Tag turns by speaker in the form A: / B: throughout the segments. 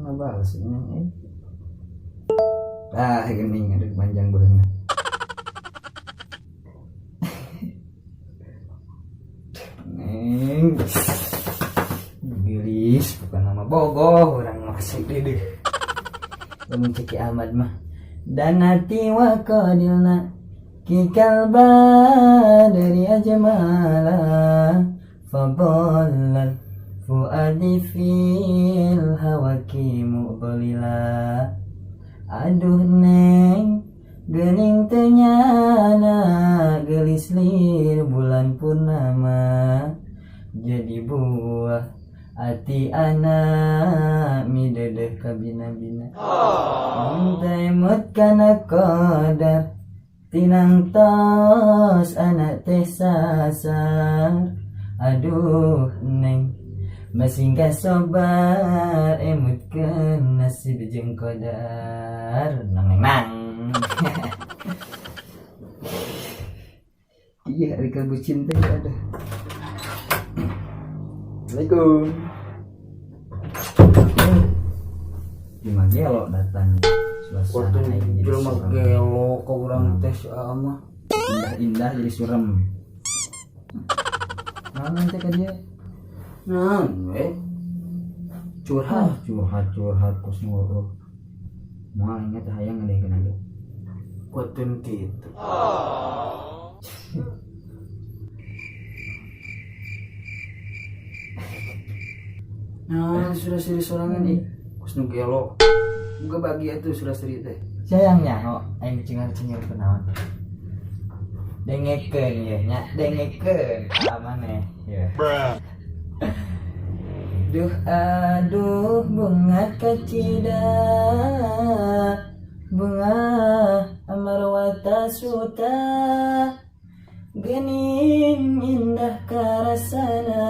A: Ngabales ini eh. Ah, geuning aduh panjang banget. Neng. Gelis bukan nama bogoh orang masih deh. Lamun ceki Ahmad mah danati wa qadilna kikal badri ajmala fadallal fuadi fil hawaki mu'dlila. Aduh neng geuning teu nyana geulis lir bulan purnama jadi buah ati anak midedeh kabina-bina. Mun teh emut kana qadar tinang tos anak teh sasar. Aduh neng masingkah sobar emutkeun nasib jeung qadar. Nang neng nang. Iya, ari bucin teh ada. Assalamualaikum. Gimana gelo datang suasana aing jadi
B: jelema
A: suram.
B: Gelo ka urang teh si mah.
A: Indah-indah jadi surem. Mana teh ka dia?
B: Naon we? Curhat.
A: Ah, curhat curhat kos ngobrol. Moal ingat hayang ngadengkeun aja.
B: Kuatin kitu. Nah, sudah siri sorangan ih. Kos nu gelo. Muga bagi atuh sudah siri teh.
A: Sayangnya ho, aing cengar-cengir kunaon. Dengekeun ye nya, dengekeun ka maneh ye. Duh aduh bunga kacida bunga amarwata suta gening indah karasana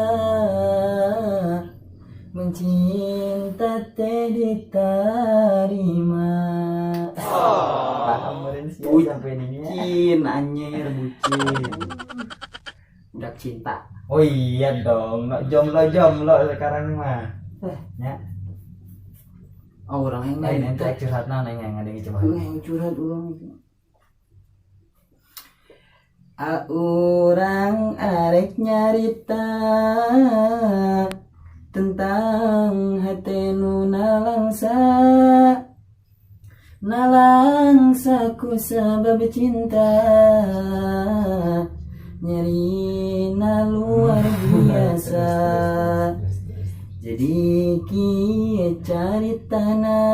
A: mencinta teh diterima. Paham meureun sia sampai dinya.
B: Bucin anjir bucin. Budak cinta.
A: Oh iya dong, no jomblo jomblo sekarang mah. Ya.
B: Oh, orang yang
A: Lain ente curhat naon aing ngadengin coba.
B: Yang curhat urang.
A: Urang arek nyarita tentang hate nu nalangsa nalangsa ku sabab cinta nyerina luar biasa. Jadi kieu caritana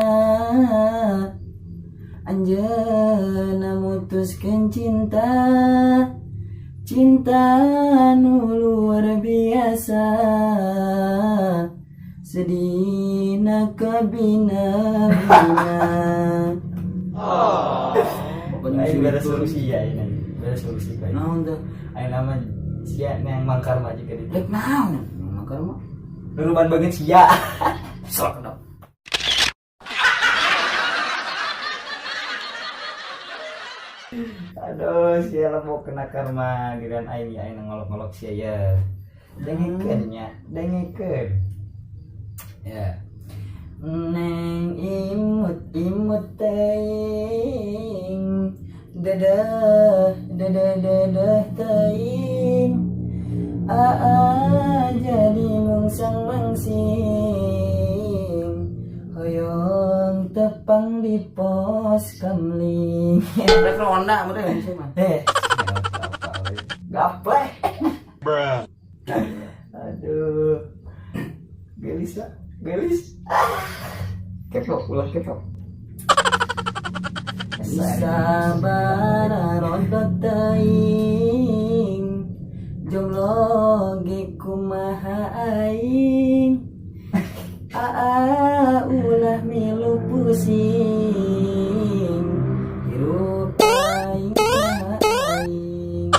A: anjeunna mutuskeun cinta cinta nu luar biasa sedihna kabina-bina.
B: Pokoknya
A: Aing beda solusi ya ini. Beda solusi kayak.
B: Naon teh?
A: Aing nama sia yang mangkar mah jika ditu.
B: Rek naon? Mangkar mah.
A: Nuruban banget sia.
B: Sok dong.
A: Aduh, sia lah mau kena karma giliran aing ya aing ngolok-ngolok sia ya. Dengekeun nya, dengekeun. Ya. Neng imut imut teuing dedeh dedeh dedeh teuing aa jadi mungsang mangsing hoyong tepang di pos kamling.
B: Rek ronda meureun sih mah.
A: Eh, gapleh. Aduh. Gelis lah, gelis. Kepo, ulah kepo. Sabar rodot teuing jomblo ge kumaha aing aa ulah milu pusing hirup aing kumaha aing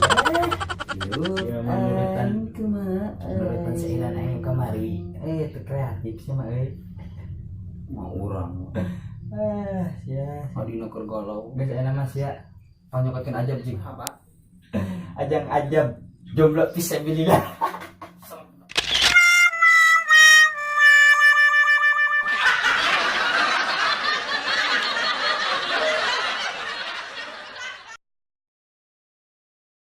A: hirup aing kumaha aing. Seilan aing kamari teu kreatif sih mah euy.
B: Mah urang.
A: Ah, sia.
B: Adina keur galau.
A: Geus aya mah sia. Panyokotin ajab jing.
B: Apa?
A: Ajang ajab jomblo fisabilillah.